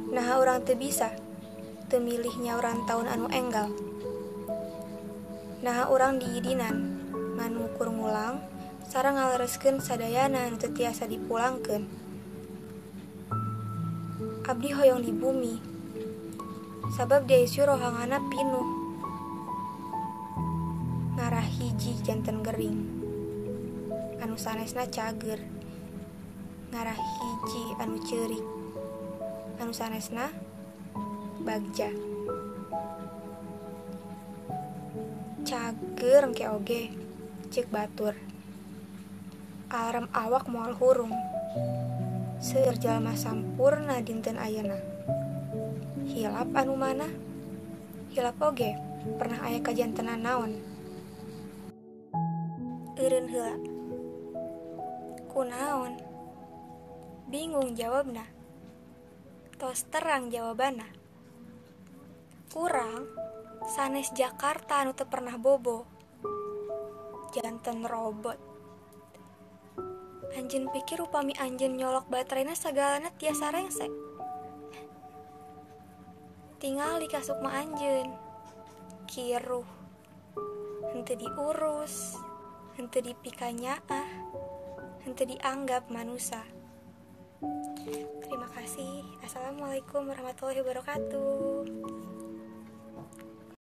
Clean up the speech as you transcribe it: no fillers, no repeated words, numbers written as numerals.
Naha urang teu bisa teu milih nyauran taun anu enggal. Naha urang diidinan ngan ngukur ngulang sareng ngalereskeun sadayana anu teu tiasa dipulangkeun. Abdi hoyong di bumi sabab di ICU rohanganna pinuh. Ngarah hiji janten gering anu sanesna cager, ngarah hiji anu ceurik anu sanesna bagja. Cager engke oge ceuk batur. Alarm awak moal hurung. Seueur jalma sampurna dinten ayeuna. Hilap anu mana? Hilap oge pernah aya kajantenan naon. Eureun heula. Kunaon? Bingung jawabna. Tos terang jawabanna. Urang sanes Jakarta anu teu pernah bobo. Janten robot. Anjeun pikir upami anjeun nyolok baterena sagalana tiasa rengse. Tingali ka sukma anjeun. Kiruh. Henteu diurus, henteu dipikanyaah, henteu dianggap manusa. Terima kasih. Assalamualaikum warahmatullahi wabarakatuh.